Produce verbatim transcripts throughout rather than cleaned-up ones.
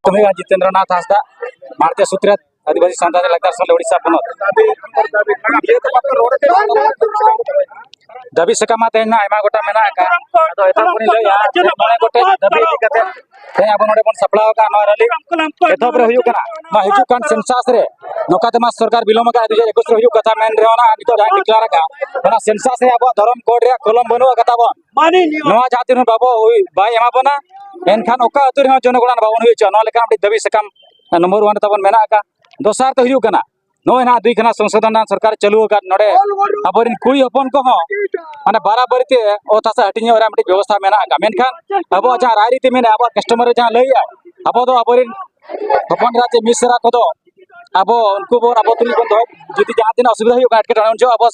ᱠᱟᱹᱢᱤ ᱡᱤᱛᱮᱱᱫᱨᱚᱱᱟᱛᱷ ᱦᱟᱸᱥᱫᱟ, ᱢᱟᱲᱛᱮ ᱥᱩᱛᱨᱮᱛ, ᱟᱹᱫᱤᱵᱟᱹᱥᱤ ᱥᱟᱱᱛᱟᱲ ᱞᱟᱠᱪᱟᱨ ᱥᱮᱞᱮᱫ ᱳᱰᱤᱥᱟ ᱯᱚᱱᱚᱛ᱾ ᱫᱟᱹᱵᱤ ᱥᱟᱠᱟᱢ ᱢᱟ ᱛᱮᱦᱮᱧ ᱢᱟ ᱟᱭᱢᱟ ᱜᱚᱴᱟᱝ ᱢᱮᱱᱟᱜ ᱟᱠᱟᱫ, ᱟᱫᱚ ᱮᱛᱚᱦᱚᱵ ᱠᱷᱚᱱᱤᱧ ᱞᱟᱹᱭᱟ, ᱢᱚᱬᱮ ᱜᱚᱴᱮᱡ ᱫᱟᱹᱵᱤ ᱤᱫᱤ ᱠᱟᱛᱮ ᱛᱮᱦᱮᱧ ᱟᱵᱚ ᱱᱚᱰᱮ ᱵᱚᱱ ᱥᱟᱯᱲᱟᱣ ᱟᱠᱟᱫ ᱱᱚᱣᱟ ᱨᱮᱞᱤ᱾ ᱮᱛᱚᱦᱚᱵ ᱨᱮ ᱦᱩᱭᱩᱜ ᱠᱟᱱᱟ, ᱱᱚᱣᱟ ᱦᱤᱡᱩᱜ ᱠᱟᱱ ᱥᱮᱱᱥᱟᱥ ᱨᱮ ᱱᱚᱝᱠᱟ ᱛᱮᱢᱟ ᱥᱚᱨᱠᱟᱨ ᱵᱤᱞᱚᱢ ᱟᱠᱟᱫ, ᱫᱩ ᱦᱟᱡᱟᱨ ᱮᱠᱩᱥ ᱨᱮ ᱦᱩᱭᱩᱜ ᱠᱟᱛᱷᱟ ᱢᱮᱱ ᱨᱮᱦᱚᱸ ᱱᱟᱜ ᱱᱤᱛᱚᱜ ᱡᱟᱦᱟᱸᱭ ᱰᱤᱠᱞᱟᱨ ᱟᱠᱟᱫ, ᱚᱱᱟ ᱥᱮᱱᱥᱟᱥ ᱨᱮ ᱟᱵᱚᱣᱟᱜ ᱫᱷᱚᱨᱚᱢ ᱠᱳᱰ ᱨᱮᱭᱟᱜ ᱠᱚᱞᱚᱢ ᱵᱟᱹᱱᱩᱜ ᱟᱠᱟᱫ ᱛᱟᱵᱚᱱ᱾ ᱱᱚᱣᱟ ᱡᱟᱦᱟᱸ ᱛᱤᱱ ᱵᱷᱳᱨ ᱵᱟᱵᱚ ᱦᱩᱭ, ᱵᱟᱭ ᱮᱢᱟ ᱵᱚᱱᱟ, ᱮᱱᱠᱷᱟᱱ ᱚᱠᱟ ᱟᱹᱛᱩ ᱨᱮᱦᱚᱸ ᱡᱚᱱᱚᱜᱚᱬᱟ ᱵᱟᱵᱚᱱ ᱦᱩᱭ ᱦᱚᱪᱚᱣᱟ᱾ ᱱᱚᱣᱟ ᱞᱮᱠᱟ ᱢᱤᱫᱴᱤᱡ ᱫᱟᱹᱵᱤ ᱥᱟᱠᱟᱢ ᱱᱚᱢᱵᱚᱨ ᱚᱣᱟᱱ ᱨᱮ ᱛᱟᱵᱚᱱ ᱢᱮᱱᱟᱜ ᱟᱠᱟᱫ᱾ ᱫᱚᱥᱟᱨ ᱛᱮ ᱦᱩᱭᱩᱜ ᱠᱟᱱᱟ, ᱱᱚᱜᱼᱚᱭ ᱱᱟᱦᱟᱜ ᱫᱩᱭ ᱠᱷᱟᱱᱟ ᱥᱚᱝᱥᱳᱫᱷᱚᱱ ᱱᱟᱦᱟᱜ ᱥᱚᱨᱠᱟᱨ ᱪᱟᱹᱞᱩ ᱟᱠᱟᱫ, ᱱᱚᱰᱮ ᱟᱵᱚᱨᱮᱱ ᱠᱩᱲᱤ ᱦᱚᱯᱚᱱ ᱠᱚᱦᱚᱸ ᱢᱟᱱᱮ ᱵᱟᱨᱟᱵᱟᱨᱤ ᱛᱮ ᱚᱛ ᱦᱟᱥᱟ ᱦᱟᱹᱴᱤᱧᱚᱜ ᱨᱮᱭᱟᱜ ᱢᱤᱫᱴᱤᱡ ᱵᱮᱵᱚᱥᱛᱷᱟ ᱢᱮᱱᱟᱜ ᱟᱠᱟᱫ᱾ ᱢᱮᱱᱠᱷᱟᱱ ᱟᱵᱚᱣᱟᱜ ᱡᱟᱦᱟᱸ ᱨᱟᱭᱨᱤᱛᱤ ᱢᱮᱱᱟᱜᱼᱟ, ᱟᱵᱚᱣᱟᱜ ᱠᱟᱥᱴᱚᱢᱟᱨ ᱨᱮ ᱡᱟᱦᱟᱸ ᱞᱟᱹᱭᱮᱜᱼᱟ, ᱟᱵᱚ ᱫᱚ ᱟᱵᱚᱨᱮᱱ ᱦᱚᱯᱚᱱ ᱮᱨᱟ ᱪᱮ ᱢᱤᱥᱨᱟ ᱠᱚᱫᱚ ᱟᱵᱚ ᱩᱱᱠᱩ ᱵᱚᱱ, ᱟᱵᱚ ᱛᱩᱞᱩᱡ ᱵᱚᱱ ᱫᱚᱦᱚᱭ, ᱡᱩᱫᱤ ᱡᱟᱦᱟᱸ ᱛᱤᱱᱟᱹᱜ ᱚᱥᱩᱵᱤᱫᱷᱟ ᱦᱩᱭᱩᱜ ᱠᱟᱱᱟ, ᱮᱴᱠᱮᱴᱚᱬᱮ, ᱩᱱ ᱡᱚᱦᱚᱜ ᱟᱵᱚ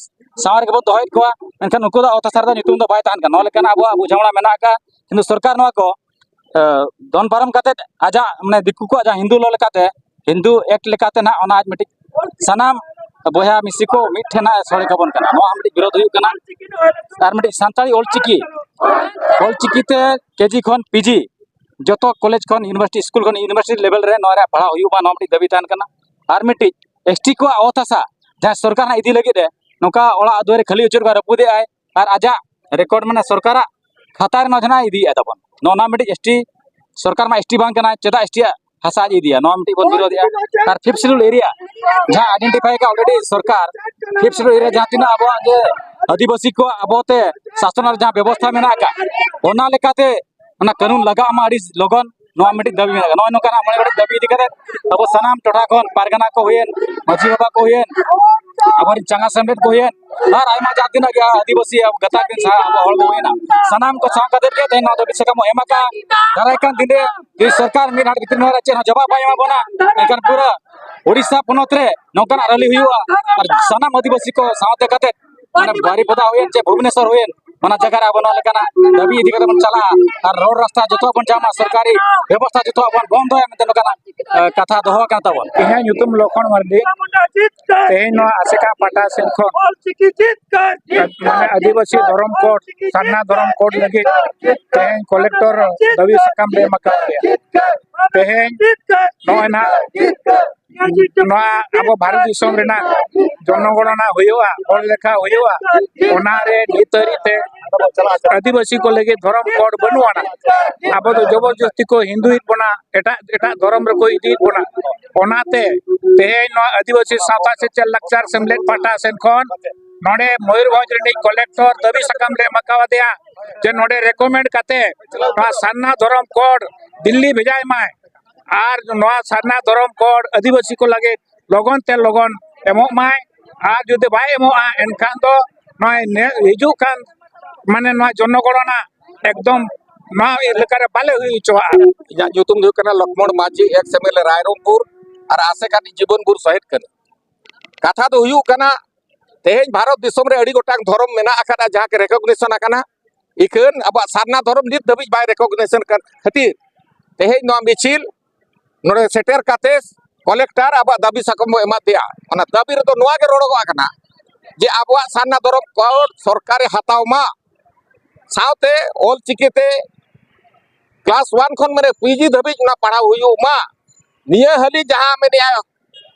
ᱥᱟᱶᱟᱨ ᱜᱮᱵᱚᱱ ᱫᱚᱦᱚᱭᱮᱫ ᱠᱚᱣᱟ, ᱢᱮᱱᱠᱷᱟᱱ ᱩᱱᱠᱩ ᱫᱚ ᱚᱛ ᱦᱟᱥᱟ ᱨᱮᱫᱚ ᱧᱩᱛᱩᱢ ᱫᱚ ᱵᱟᱭ ᱛᱟᱦᱮᱱ ᱠᱟᱱᱟ᱾ ᱱᱚᱣᱟ ᱞᱮᱠᱟᱱᱟᱜ ᱟᱵᱚᱣᱟᱜ ᱵᱩᱡᱷᱟᱹᱣᱱᱟ ᱢᱮᱱᱟᱜ ᱟᱠᱟᱫ, ᱠᱤᱱᱛᱩ ᱥᱚᱨᱠᱟᱨ ᱱᱚᱣᱟ ᱠᱚ ᱮ, ᱫᱚᱱ ᱯᱟᱨᱚᱢ ᱠᱟᱛᱮ ᱟᱡᱟᱜ, ᱢᱟᱱᱮ, ᱫᱤᱠᱩ ᱠᱚᱣᱟᱜ ᱡᱟᱦᱟᱸ ᱦᱤᱱᱫᱩ ᱞᱚ ᱞᱮᱠᱟᱛᱮ, ᱦᱤᱱᱫᱩ ᱮᱠᱴ ᱞᱮᱠᱟᱛᱮ ᱱᱟᱦᱟᱜ ᱚᱱᱟ ᱟᱡ ᱢᱤᱫᱴᱤᱡ ᱥᱟᱱᱟᱢ ᱵᱚᱭᱦᱟ ᱢᱤᱥᱤ ᱠᱚ ᱢᱤᱫ ᱴᱷᱮᱱ ᱦᱟᱸᱜ ᱮ ᱥᱚᱲᱮ ᱠᱟᱵᱚᱱ ᱠᱟᱱᱟ᱾ ᱱᱚᱣᱟ ᱢᱤᱫᱴᱤᱡ ᱵᱤᱨᱳᱫᱷ ᱦᱩᱭᱩᱜ ᱠᱟᱱᱟ᱾ ᱟᱨ ᱢᱤᱫᱴᱤᱡ ᱥᱟᱱᱛᱟᱲᱤ ᱚᱞᱪᱤᱠᱤ, ᱚᱞᱪᱤᱠᱤ ᱛᱮ ᱠᱮᱡᱤ ᱠᱷᱚᱱ ᱯᱤᱡᱤ ᱡᱚᱛᱚ ᱠᱚᱞᱮᱡᱽ ᱠᱷᱚᱱ ᱤᱭᱩᱱᱤᱵᱷᱟᱨᱥᱤᱴᱤ, ᱥᱠᱩᱞ ᱠᱷᱚᱱ ᱤᱭᱩᱱᱤᱵᱷᱟᱨᱥᱤᱴᱤ ᱞᱮᱵᱮᱞ ᱨᱮ ᱱᱚᱣᱟ ᱨᱮᱭᱟᱜ ᱯᱟᱲᱦᱟᱣ ᱦᱩᱭᱩᱜ ᱢᱟ, ᱱᱚᱣᱟ ᱢᱤᱫᱴᱤᱡ ᱫᱟᱹᱵᱤ ᱛᱟᱦᱮᱱ ᱠᱟᱱᱟ᱾ ᱟᱨ ᱢᱤᱫᱴᱤᱡ ᱮᱥᱴᱤ ᱠᱚᱣᱟᱜ ᱚᱛ ᱦᱟᱥᱟ ᱡᱟᱦᱟᱸ ᱥᱚᱨᱠᱟᱨ ᱦᱟᱸᱜ ᱤᱫᱤ ᱞᱟᱹᱜᱤᱫ ᱮ ᱱᱚᱝᱠᱟ ᱚᱲᱟᱜ ᱫᱩᱣᱟᱹᱨ ᱠᱷᱟᱹᱞᱤ ᱦᱚᱪᱚᱭᱮᱫ ᱠᱚᱣᱟ, ᱨᱟᱹᱯᱩᱫᱮᱜ ᱟᱭ, ᱟᱨ ᱟᱡᱟᱜ ᱨᱮᱠᱚᱨᱰ ᱢᱟᱱᱮ ᱥᱚᱨᱠᱟᱨᱟᱜ ᱠᱷᱟᱛᱟ ᱨᱮ ᱱᱚᱣᱟ ᱫᱚ ᱱᱟᱦᱟᱜ ᱤᱫᱤᱭᱮᱫᱼᱟ ᱛᱟᱵᱚᱱ᱾ ᱱᱚᱜᱼᱚ ᱱᱚᱣᱟ ᱢᱤᱫᱴᱤᱡ ᱮᱥᱴᱤ ᱥᱚᱨᱠᱟᱨ ᱢᱟ ᱮᱥᱴᱤ ᱵᱟᱝ ᱠᱟᱱᱟᱭ, ᱪᱮᱫᱟᱜ ᱮᱥᱴᱤᱭᱟᱜ ᱦᱟᱥᱟ ᱟᱡ ᱤᱫᱤᱭᱟ? ᱱᱚᱣᱟ ᱢᱤᱫᱴᱤᱡ ᱵᱚᱱ ᱵᱤᱨᱳᱫᱷᱮᱜᱼᱟ᱾ ᱟᱨ ᱯᱷᱤᱯᱛᱷ ᱥᱤᱰᱩᱞ ᱮᱨᱤᱭᱟ ᱡᱟᱦᱟᱸ ᱟᱭᱰᱮᱱᱴᱤᱯᱷᱟᱭ ᱟᱠᱟᱫ ᱚᱞᱨᱮᱰᱤ ᱥᱚᱨᱠᱟᱨ, ᱯᱷᱤᱯᱛᱷ ᱥᱤᱰᱩᱞ ᱮᱨᱤᱭᱟ ᱡᱟᱦᱟᱸ ᱛᱤᱱᱟᱹᱜ ᱟᱵᱚᱣᱟᱜ ᱜᱮ ᱟᱹᱫᱤᱵᱟᱹᱥᱤ ᱠᱚᱣᱟᱜ ᱟᱵᱚᱛᱮ ᱥᱟᱥᱚᱱ ᱨᱮ ᱡᱟᱦᱟᱸ ᱵᱮᱵᱚᱥᱛᱷᱟ ᱢᱮᱱᱟᱜ ᱟᱠᱟᱫ, ᱚᱱᱟ ᱞᱮᱠᱟᱛᱮ ᱚᱱᱟ ᱠᱟᱹᱱᱩᱱ ᱞᱟᱜᱟᱜ ᱢᱟ ᱟᱹᱰᱤ ᱞᱚᱜᱚᱱ, ᱱᱚᱣᱟ ᱢᱤᱫᱴᱤᱡ ᱫᱟᱹᱵᱤ ᱢᱮᱱᱟᱜᱼᱟ᱾ ᱱᱚᱜᱼᱚᱭ ᱱᱚᱝᱠᱟᱱᱟᱜ ᱢᱚᱬᱮ ᱜᱚᱴᱮᱡ ᱫᱟᱹᱵᱤ ᱤᱫᱤ ᱠᱟᱛᱮ ᱟᱵᱚ ᱥᱟᱱᱟᱢ ᱴᱚᱴᱷᱟ ᱠᱷᱚᱱ ᱯᱟᱨᱜᱟᱱᱟ ᱠᱚ ᱦᱩᱭᱮᱱ, ᱢᱟᱹᱡᱷᱤ ᱵᱟᱵᱟ ᱠᱚ ᱦᱩᱭᱮᱱ, ᱟᱵᱚᱨᱮᱱ ᱪᱟᱸᱜᱟ ᱥᱮᱢᱞᱮᱫ ᱠᱚ ᱦᱩᱭᱮᱱ, ᱟᱨ ᱟᱭᱢᱟ ᱡᱟᱦᱟᱸ ᱛᱤᱱᱟᱹᱜ ᱜᱮ ᱟᱹᱫᱤᱵᱟᱹᱥᱤ ᱟᱵᱚ ᱜᱟᱛᱟᱠ ᱨᱮᱱ ᱥᱟᱦᱟ ᱟᱵᱚ ᱦᱚᱲ ᱠᱚ ᱦᱩᱭᱮᱱᱟ, ᱥᱟᱱᱟᱢ ᱠᱚ ᱥᱟᱶ ᱠᱟᱛᱮ ᱜᱮ ᱛᱮᱦᱮᱧ ᱱᱚᱣᱟ ᱫᱟᱹᱵᱤ ᱥᱟᱠᱟᱢ ᱵᱚᱱ ᱮᱢ ᱟᱠᱟᱫᱼᱟ᱾ ᱫᱟᱨᱟᱭ ᱠᱟᱱ ᱫᱤᱱ ᱨᱮ ᱡᱩᱫᱤ ᱥᱚᱨᱠᱟᱨ ᱢᱤᱫ ᱦᱟᱴ ᱵᱷᱤᱛᱨᱤ ᱱᱚᱣᱟ ᱨᱮ ᱪᱮᱫ ᱦᱚᱸ ᱡᱚᱵᱟᱵ ᱵᱟᱭ ᱮᱢᱟ ᱵᱚᱱᱟ, ᱮᱱᱠᱷᱟᱱ ᱯᱩᱨᱟᱹ ᱳᱰᱤᱥᱟ ᱯᱚᱱᱚᱛ ᱨᱮ ᱱᱚᱝᱠᱟᱱᱟᱜ ᱨᱮᱞᱤ ᱦᱩᱭᱩᱜᱼᱟ᱾ ᱟᱨ ᱥᱟᱱᱟᱢ ᱟᱹᱫᱤᱵᱟᱹᱥᱤ ᱠᱚ ᱥᱟᱶᱛᱮ ᱠᱟᱛᱮ, ᱢᱟᱱᱮ, ᱵᱟᱨᱤᱯᱚᱫᱟ ᱦᱩᱭᱮᱱ ᱪᱮ ᱵᱷᱩᱵᱽᱱᱮᱥᱚᱨ ᱦᱩᱭᱮᱱ, ᱚᱱᱟ ᱡᱟᱭᱜᱟ ᱨᱮ ᱟᱵᱚ ᱱᱚᱣᱟ ᱞᱮᱠᱟᱱᱟᱜ ᱫᱟᱹᱵᱤ ᱤᱫᱤ ᱠᱟᱛᱮ ᱵᱚᱱ ᱪᱟᱞᱟᱜᱼᱟ ᱟᱨ ᱨᱚᱲ ᱨᱟᱥᱛᱟ ᱡᱚᱛᱚᱣᱟᱜ ᱵᱚᱱ ᱧᱟᱢᱟ, ᱥᱚᱨᱠᱟᱨᱤ ᱵᱮᱵᱚᱥᱛᱷᱟ ᱡᱚᱛᱚᱣᱟᱜ ᱵᱚᱱ ᱵᱚᱱᱫᱚᱭᱟ ᱢᱮᱱᱛᱮ ᱱᱚᱝᱠᱟᱱᱟᱜ ᱠᱟᱛᱷᱟ ᱫᱚᱦᱚ ᱟᱠᱟᱱ ᱛᱟᱵᱚᱱ᱾ ᱤᱧᱟᱹᱜ ᱧᱩᱛᱩᱢ ᱞᱚᱠᱷᱚᱱ ᱢᱟᱨᱰᱤ᱾ ᱛᱮᱦᱮᱧ ᱱᱚᱣᱟ ᱟᱥᱮᱠᱟ ᱯᱟᱦᱴᱟ ᱥᱮᱱ ᱠᱷᱚᱱ ᱢᱟᱱᱮ ᱟᱹᱫᱤᱵᱟᱹᱥᱤ ᱫᱷᱚᱨᱚᱢ ᱠᱳᱰ, ᱥᱟᱨᱱᱟ ᱫᱷᱚᱨᱚᱢ ᱠᱳᱰ ᱞᱟᱹᱜᱤᱫ ᱛᱮᱦᱮᱧ ᱠᱚᱞᱮᱠᱴᱚᱨ ᱫᱟᱹᱵᱤ ᱥᱟᱠᱟᱢ ᱞᱮ ᱮᱢ ᱟᱠᱟᱫ ᱯᱮᱭᱟ᱾ ᱛᱮᱦᱮᱧ ᱱᱚᱜᱼᱚᱭ ᱱᱟᱦᱟᱜ ᱱᱚᱣᱟ ᱟᱵᱚ ᱵᱷᱟᱨᱚᱛ ᱫᱤᱥᱚᱢ ᱨᱮᱱᱟᱜ ᱡᱚᱱᱚᱜᱚᱬᱚᱱᱟ ᱦᱩᱭᱩᱜᱼᱟ, ᱦᱚᱲ ᱞᱮᱠᱷᱟ ᱦᱩᱭᱩᱜᱼᱟ, ᱚᱱᱟᱨᱮ ᱱᱤᱛ ᱫᱷᱟᱹᱨᱤᱡ ᱛᱮ ᱟᱹᱫᱤᱵᱟᱹᱥᱤ ᱠᱚ ᱞᱟᱹᱜᱤᱫ ᱫᱷᱚᱨᱚᱢ ᱠᱳᱰ ᱵᱟᱹᱱᱩᱜ ᱟᱱᱟ᱾ ᱟᱵᱚ ᱫᱚ ᱡᱚᱵᱚᱨᱡᱚᱥᱛᱤ ᱠᱚ ᱦᱤᱱᱫᱩᱭᱮᱫ ᱵᱚᱱᱟ, ᱮᱴᱟᱜ ᱮᱴᱟᱜ ᱫᱷᱚᱨᱚᱢ ᱨᱮᱠᱚ ᱤᱫᱤᱭᱮᱫ ᱵᱚᱱᱟ᱾ ᱚᱱᱟᱛᱮ ᱛᱮᱦᱮᱧ ᱱᱚᱣᱟ ᱟᱹᱫᱤᱵᱟᱹᱥᱤ ᱥᱟᱶᱛᱟ ᱥᱮᱪᱮᱫ ᱞᱟᱠᱪᱟᱨ ᱥᱮᱢᱞᱮᱫ ᱯᱟᱦᱴᱟ ᱥᱮᱱ ᱠᱷᱚᱱ ᱱᱚᱰᱮ ᱢᱚᱭᱩᱨᱵᱷᱚᱸᱡᱽ ᱨᱤᱱᱤᱡ ᱠᱚᱞᱮᱠᱴᱚᱨ ᱫᱟᱹᱵᱤ ᱥᱟᱠᱟᱢ ᱞᱮ ᱮᱢ ᱟᱠᱟᱣᱟᱫᱮᱭᱟ ᱡᱮ ᱱᱚᱰᱮ ᱨᱮᱠᱚᱢᱮᱱᱰ ᱠᱟᱛᱮ ᱱᱚᱣᱟ ᱥᱟᱨᱱᱟ ᱫᱷᱚᱨᱚᱢ ᱠᱳᱰ ᱫᱤᱞᱞᱤ ᱵᱷᱮᱡᱟᱭ ᱢᱟᱭ᱾ ᱟᱨ ᱱᱚᱣᱟ ᱥᱟᱨᱱᱟ ᱫᱷᱚᱨᱚᱢ ᱠᱳᱰ ᱟᱹᱫᱤᱵᱟᱹᱥᱤ ᱠᱚ ᱞᱟᱹᱜᱤᱫ ᱞᱚᱜᱚᱱ ᱛᱮ ᱞᱚᱜᱚᱱ ᱮᱢᱚᱜ ᱢᱟᱭ᱾ ᱟᱨ ᱡᱩᱫᱤ ᱵᱟᱭ ᱮᱢᱚᱜᱼᱟ, ᱮᱱᱠᱷᱟᱱ ᱫᱚ ᱱᱚᱜᱼᱚᱭ ᱱᱮ-, ᱦᱤᱡᱩᱜ ᱠᱟᱱ ᱢᱟᱱᱮ ᱱᱚᱣᱟ ᱡᱚᱱᱚᱜᱚᱬᱚᱱᱟ ᱮᱠᱫᱚᱢ ᱱᱚᱣᱟ ᱮᱞᱟᱠᱟ ᱨᱮ ᱵᱟᱞᱮ ᱦᱩᱭ ᱦᱚᱪᱚᱣᱟᱜᱼᱟ᱾ ᱤᱧᱟᱹᱜ ᱧᱩᱛᱩᱢ ᱫᱚ ᱦᱩᱭᱩᱜ ᱠᱟᱱᱟ ᱞᱚᱠᱷᱢᱚᱬ ᱢᱟᱹᱡᱷᱤ, ex M L A Rairangpur ᱟᱨ ᱟᱥᱮᱠᱟ ᱨᱤᱱᱤᱡ ᱡᱤᱵᱚᱱ ᱵᱷᱳᱨ ᱥᱚᱦᱤᱫ ᱠᱟᱹᱱᱟᱹᱧ᱾ ᱠᱟᱛᱷᱟ ᱫᱚ ᱦᱩᱭᱩᱜ ᱠᱟᱱᱟ, ᱛᱮᱦᱮᱧ ᱵᱷᱟᱨᱚᱛ ᱫᱤᱥᱚᱢ ᱨᱮ ᱟᱹᱰᱤ ᱜᱚᱴᱟᱝ ᱫᱷᱚᱨᱚᱢ ᱢᱮᱱᱟᱜ ᱟᱠᱟᱫᱟ, ᱡᱟᱦᱟᱸ ᱠᱤ ᱨᱮᱠᱚᱜᱱᱤᱥᱚᱱ ᱟᱠᱟᱱᱟ᱾ ᱤᱠᱷᱟᱹᱱ ᱟᱵᱚᱣᱟᱜ ᱥᱟᱨᱱᱟ ᱫᱷᱚᱨᱚᱢ ᱱᱤᱛ ᱫᱷᱟᱹᱵᱤᱡ ᱵᱟᱭ ᱨᱮᱠᱚᱜᱱᱤᱥᱚᱱ ᱠᱟᱱ ᱠᱷᱟᱹᱛᱤᱨ ᱛᱮᱦᱮᱧ ᱱᱚᱣᱟ ᱢᱤᱪᱷᱤᱞ ᱱᱚᱰᱮ ᱥᱮᱴᱮᱨ ᱠᱟᱛᱮ ᱠᱚᱞᱮᱠᱴᱚᱨ ᱟᱵᱚᱣᱟᱜ ᱫᱟᱹᱵᱤ ᱥᱟᱠᱟᱢ ᱵᱚ ᱮᱢᱟ ᱫᱮᱭᱟ᱾ ᱚᱱᱟ ᱫᱟᱹᱵᱤ ᱨᱮᱫᱚ ᱱᱚᱣᱟ ᱜᱮ ᱨᱚᱲᱚᱜᱚᱜ ᱠᱟᱱᱟ ᱡᱮ ᱟᱵᱚᱣᱟᱜ ᱥᱟᱨᱱᱟ ᱫᱷᱚᱨᱚᱢ ᱠᱳᱰ ᱥᱚᱨᱠᱟᱨᱮ ᱦᱟᱛᱟᱣ ᱢᱟ, ᱥᱟᱶᱛᱮ ᱚᱞ ᱪᱤᱠᱤᱛᱮ ᱠᱞᱟᱥ ᱳᱣᱟᱱ ᱠᱷᱚᱱ ᱢᱟᱱᱮ ᱯᱤ ᱡᱤ ᱫᱷᱟᱹᱵᱤᱡ ᱚᱱᱟ ᱯᱟᱲᱦᱟᱣ ᱦᱩᱭᱩᱜ ᱢᱟ᱾ ᱱᱤᱭᱟᱹ ᱦᱟᱹᱞᱤ ᱡᱟᱦᱟᱸ ᱢᱮᱱᱮᱜᱼᱟ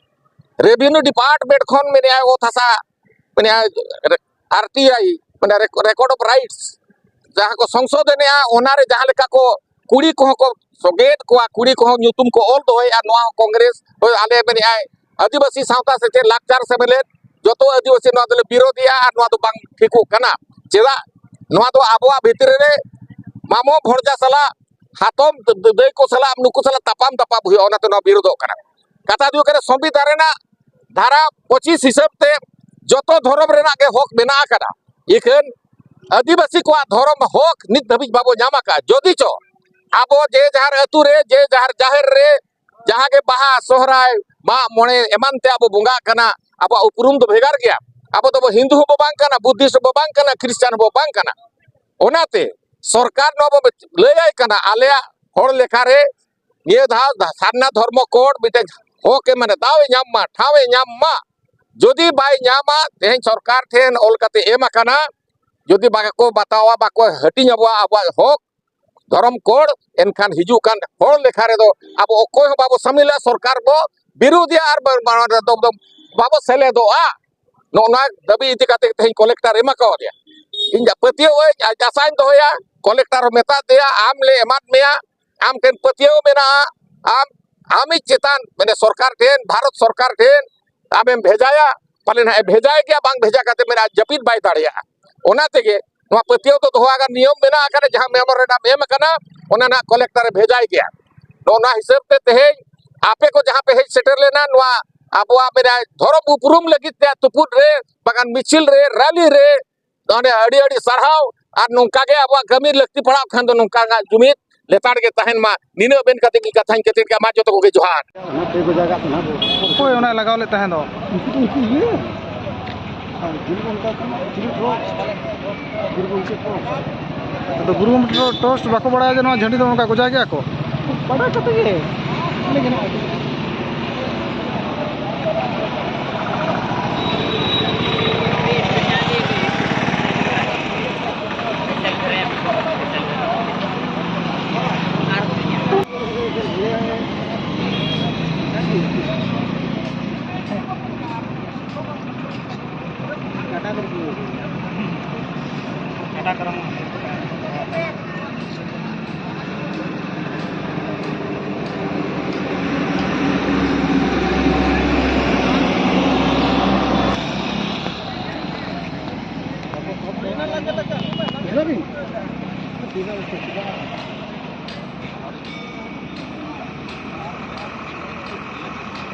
ᱨᱮᱵᱷᱮᱱᱤᱭᱩ ᱰᱤᱯᱟᱨᱴᱢᱮᱱᱴ ᱠᱷᱚᱱ ᱢᱮᱱᱮᱜᱼᱟ ᱚᱛ ᱦᱟᱥᱟ ᱢᱮᱱᱮᱜᱼᱟ ᱟᱨ ᱴᱤ ᱟᱭ ᱢᱟᱱᱮ ᱨᱮᱠᱚᱨᱰ ᱚᱯᱷ ᱨᱟᱭᱤᱴᱥ ᱡᱟᱦᱟᱸ ᱠᱚ ᱥᱚᱝᱥᱳᱫᱷᱚᱱᱮᱜᱼᱟ, ᱚᱱᱟᱨᱮ ᱡᱟᱦᱟᱸ ᱞᱮᱠᱟ ᱠᱚ ᱠᱩᱲᱤ ᱠᱚᱦᱚᱸ ᱠᱚ ᱥᱚᱜᱮᱫ ᱠᱚᱣᱟ, ᱠᱩᱲᱤ ᱠᱚᱦᱚᱸ ᱧᱩᱛᱩᱢ ᱠᱚ ᱚᱞ ᱫᱚᱦᱚᱭᱮᱜᱼᱟ᱾ ᱱᱚᱣᱟ ᱦᱚᱸ ᱠᱚᱝᱜᱨᱮᱥ ᱦᱳᱭ ᱟᱞᱮ ᱢᱮᱱᱮᱜᱼᱟᱭ ᱟᱹᱫᱤᱵᱟᱹᱥᱤ ᱥᱟᱶᱛᱟ ᱥᱮᱪᱮᱫ ᱞᱟᱠᱪᱟᱨ ᱥᱮᱢᱞᱮᱫ ᱡᱚᱛᱚ ᱟᱹᱫᱤᱵᱟᱹᱥᱤ ᱱᱚᱣᱟ ᱫᱚᱞᱮ ᱵᱤᱨᱳᱫᱷᱮᱜᱼᱟ ᱟᱨ ᱱᱚᱣᱟ ᱫᱚ ᱵᱟᱝ ᱴᱷᱤᱠᱚᱜ ᱠᱟᱱᱟ᱾ ᱪᱮᱫᱟᱜ ᱱᱚᱣᱟ ᱫᱚ ᱟᱵᱚᱣᱟᱜ ᱵᱷᱤᱛᱨᱤ ᱨᱮ ᱢᱟᱢᱚ ᱵᱷᱚᱲᱡᱟ ᱥᱟᱞᱟᱜ ᱦᱟᱛᱚᱢ ᱫᱟᱹᱭ ᱠᱚ ᱥᱟᱞᱟᱜ ᱱᱩᱠᱩ ᱥᱟᱞᱟᱜ ᱛᱟᱯᱟᱢ ᱛᱟᱯᱟᱢ ᱦᱩᱭᱩᱜᱼᱟ, ᱚᱱᱟᱛᱮ ᱱᱚᱣᱟ ᱵᱤᱨᱳᱫᱷᱚᱜ ᱠᱟᱱᱟ᱾ ᱠᱟᱛᱷᱟ ᱫᱚ ᱦᱩᱭᱩᱜ ᱠᱟᱱᱟ ᱥᱚᱝᱵᱤᱫᱷᱟᱱ ᱨᱮᱱᱟᱜ ᱫᱷᱟᱨᱟ ᱯᱚᱸᱪᱤᱥ ᱦᱤᱥᱟᱹᱵ ᱛᱮ ᱡᱚᱛᱚ ᱫᱷᱚᱨᱚᱢ ᱨᱮᱱᱟᱜ ᱜᱮ ᱦᱚᱠ ᱢᱮᱱᱟᱜ ᱟᱠᱟᱫᱟ᱾ ᱤᱠᱷᱟᱹᱱ ᱟᱹᱫᱤᱵᱟᱹᱥᱤ ᱠᱚᱣᱟᱜ ᱫᱷᱚᱨᱚᱢ ᱦᱚᱠ ᱱᱤᱛ ᱫᱷᱟᱹᱵᱤᱡ ᱵᱟᱵᱚ ᱧᱟᱢ ᱟᱠᱟᱫ᱾ ᱡᱚᱫᱤ ᱪᱚ ᱟᱵᱚ ᱡᱮ ᱡᱟᱦᱟᱨ ᱟᱹᱛᱩ ᱨᱮ, ᱡᱮ ᱡᱟᱦᱟᱨ ᱡᱟᱦᱮᱨ ᱨᱮ, ᱡᱟᱦᱟᱸ ᱜᱮ ᱵᱟᱦᱟ, ᱥᱚᱦᱨᱟᱭ, ᱢᱟᱜ ᱢᱚᱬᱮ ᱮᱢᱟᱱ ᱛᱮ ᱟᱵᱚ ᱵᱚᱸᱜᱟᱜ ᱠᱟᱱᱟ, ᱟᱵᱚᱣᱟᱜ ᱩᱯᱨᱩᱢ ᱫᱚ ᱵᱷᱮᱜᱟᱨ ᱜᱮᱭᱟ᱾ ᱟᱵᱚ ᱫᱚᱵᱚ ᱦᱤᱱᱫᱩ ᱦᱚᱸᱵᱚ ᱵᱟᱝ ᱠᱟᱱᱟ, ᱵᱩᱫᱷᱤᱥᱴ ᱦᱚᱸᱵᱚ ᱵᱟᱝ ᱠᱟᱱᱟ, ᱠᱷᱨᱤᱥᱪᱟᱱ ᱦᱚᱸᱵᱚ ᱵᱟᱝ ᱠᱟᱱᱟ᱾ ᱚᱱᱟᱛᱮ ᱥᱚᱨᱠᱟᱨ ᱱᱚᱣᱟ ᱵᱚ ᱞᱟᱹᱭᱟᱭ ᱠᱟᱱᱟ, ᱟᱞᱮᱭᱟᱜ ᱦᱚᱲ ᱞᱮᱠᱷᱟ ᱨᱮ ᱱᱤᱭᱟᱹ ᱫᱷᱟᱣ ᱥᱟᱨᱱᱟ ᱫᱷᱚᱨᱢᱚ ᱠᱳᱰ ᱢᱤᱫᱴᱮᱱ ᱦᱚᱠ ᱮ, ᱢᱟᱱᱮ ᱫᱟᱣ ᱮ ᱧᱟᱢ ᱢᱟ, ᱴᱷᱟᱶ ᱮ ᱧᱟᱢ ᱢᱟ᱾ ᱡᱩᱫᱤ ᱵᱟᱭ ᱧᱟᱢᱟ, ᱛᱮᱦᱮᱧ ᱥᱚᱨᱠᱟᱨ ᱴᱷᱮᱱ ᱚᱞ ᱠᱟᱛᱮ ᱮᱢ ᱟᱠᱟᱱᱟ, ᱡᱩᱫᱤ ᱵᱟᱠᱚ ᱵᱟᱛᱟᱣᱟ, ᱵᱟᱠᱚ ᱦᱟᱹᱴᱤᱧ ᱟᱵᱚᱣᱟ ᱟᱵᱚᱣᱟᱜ ᱦᱚᱠ, ᱫᱷᱚᱨᱚᱢ ᱠᱳᱰ, ᱮᱱᱠᱷᱟᱱ ᱦᱤᱡᱩᱜ ᱠᱟᱱ ᱦᱚᱲ ᱞᱮᱠᱷᱟ ᱨᱮᱫᱚ ᱟᱵᱚ ᱚᱠᱚᱭ ᱦᱚᱸ ᱵᱟᱵᱚ ᱥᱟᱢᱤᱞᱟ, ᱥᱚᱨᱠᱟᱨ ᱵᱚ ᱵᱤᱨᱳᱫᱷᱤᱭᱟ ᱟᱨ ᱵᱟ-, ᱵᱟ-, ᱵᱟᱵᱚ ᱥᱮᱞᱮᱫᱚᱜᱼᱟ᱾ ᱱᱚᱜᱼᱚ ᱱᱚᱣᱟ ᱫᱟᱹᱵᱤ ᱤᱫᱤ ᱠᱟᱛᱮ ᱛᱮᱦᱮᱧ ᱠᱚᱞᱮᱠᱴᱚᱨ ᱮᱢᱟ ᱠᱟᱣᱫᱮᱭᱟ᱾ ᱤᱧ ᱯᱟᱹᱛᱭᱟᱹᱣ ᱟᱹᱧ, ᱟᱨ ᱟᱥᱟᱧ ᱫᱚᱦᱚᱭᱟ, ᱠᱚᱞᱮᱠᱴᱚᱨ ᱦᱚᱸ ᱢᱮᱛᱟᱫ ᱫᱮᱭᱟ, ᱟᱢ ᱞᱮ ᱮᱢᱟᱫ ᱢᱮᱭᱟ, ᱟᱢ ᱴᱷᱮᱱ ᱯᱟᱹᱛᱭᱟᱹᱣ ᱢᱮᱱᱟᱜᱼᱟ, ᱟᱢ, ᱟᱢᱤᱡ ᱪᱮᱛᱟᱱ, ᱢᱟᱱᱮ ᱥᱚᱨᱠᱟᱨ ᱴᱷᱮᱱ, ᱵᱷᱟᱨᱚᱛ ᱥᱚᱨᱠᱟᱨ ᱴᱷᱮᱱ ᱟᱢᱮᱢ ᱵᱷᱮᱡᱟᱭᱟ, ᱯᱟᱞᱮᱱ ᱦᱟᱸᱜ ᱮ ᱵᱷᱮᱡᱟᱭ ᱜᱮᱭᱟ, ᱵᱟᱝ ᱵᱷᱮᱡᱟ ᱠᱟᱛᱮ ᱢᱮᱱᱟᱜᱼᱟ, ᱡᱟᱹᱯᱤᱫ ᱵᱟᱭ ᱫᱟᱲᱮᱭᱟᱜᱼᱟ᱾ ᱚᱱᱟ ᱛᱮᱜᱮ ᱱᱚᱣᱟ ᱯᱟᱹᱛᱭᱟᱹᱣ ᱫᱚ ᱫᱚᱦᱚ ᱟᱠᱟᱱ ᱱᱤᱭᱚᱢ ᱢᱮᱱᱟᱜ ᱟᱠᱟᱫᱟ, ᱡᱟᱦᱟᱸ ᱢᱮᱢᱳᱨᱮᱱᱰᱟᱢ ᱮᱢ ᱟᱠᱟᱱᱟ, ᱚᱱᱟ ᱱᱟᱜ ᱠᱚᱞᱮᱠᱴᱚᱨ ᱮ ᱵᱷᱮᱡᱟᱭ ᱜᱮᱭᱟ᱾ ᱱᱚᱜᱼᱚ ᱱᱚᱣᱟ ᱦᱤᱥᱟᱹᱵ ᱛᱮ ᱛᱮᱦᱮᱧ ᱟᱯᱮ ᱠᱚ ᱡᱟᱦᱟᱸ ᱯᱮ ᱦᱮᱡ ᱥᱮᱴᱮᱨ ᱞᱮᱱᱟ, ᱱᱚᱣᱟ ᱟᱵᱚᱣᱟᱜ ᱢᱮᱱᱟᱜᱼᱟ ᱫᱷᱚᱨᱚᱢ ᱩᱯᱨᱩᱢ ᱞᱟᱹᱜᱤᱫ ᱛᱮ ᱛᱩᱯᱩᱫ ᱨᱮ, ᱵᱟᱠᱷᱟᱱ ᱢᱤᱪᱷᱤᱞ ᱨᱮ, ᱨᱟᱞᱤ ᱨᱮ, ᱱᱚᱰᱮ ᱟᱹᱰᱤ ᱟᱹᱰᱤ ᱥᱟᱨᱦᱟᱣ᱾ ᱟᱨ ᱱᱚᱝᱠᱟ ᱜᱮ ᱟᱵᱚᱣᱟᱜ ᱠᱟᱹᱢᱤ ᱞᱟᱹᱠᱛᱤ ᱯᱟᱲᱟᱜ ᱠᱷᱟᱱ ᱫᱚ ᱱᱚᱝᱠᱟ ᱜᱮ ᱡᱩᱢᱤᱫ ᱞᱮᱛᱟᱲ ᱜᱮ ᱛᱟᱦᱮᱱ ᱢᱟ᱾ ᱱᱤᱱᱟᱹᱜ ᱢᱮᱱ ᱠᱟᱛᱮ ᱜᱮ ᱠᱟᱛᱷᱟᱧ ᱠᱮᱪᱮᱫ ᱠᱟᱜᱼᱟ᱾ ᱢᱟ ᱡᱚᱛᱚ ᱠᱚᱜᱮ ᱡᱚᱦᱟᱨ᱾ ᱚᱱᱟ ᱠᱚ ᱡᱟᱭᱜᱟ ᱠᱟᱱᱟ ᱵᱚ᱾ ᱚᱠᱚᱭ ᱚᱱᱟᱭ ᱞᱟᱜᱟᱣ ᱞᱮᱫ ᱛᱟᱦᱮᱸ ᱫᱚ? ᱩᱱᱠᱩ ᱫᱚ ᱩᱱᱠᱩ ᱜᱮ᱾ ᱟᱨ ᱜᱩᱨᱩ ᱜᱚᱢᱠᱮ ᱠᱚ, ᱜᱩᱨᱩ ᱜᱚᱢᱠᱮ ᱠᱚ᱾ ᱟᱫᱚ ᱜᱩᱨᱩ ᱜᱚᱢᱠᱮ ᱴᱨᱚᱥᱴ ᱵᱟᱠᱚ ᱵᱟᱲᱟᱭᱟ ᱡᱮ ᱱᱚᱣᱟ ᱡᱷᱟᱹᱱᱴᱤ ᱫᱚ ᱱᱚᱝᱠᱟ ᱜᱚᱡᱟ ᱜᱮᱭᱟ ᱠᱚ? ᱵᱟᱲᱟᱭ ᱠᱟᱛᱮ ᱜᱮ᱾ ᱚᱸᱰᱮ ᱜᱮ ᱦᱮᱱᱟᱜᱼᱟ᱾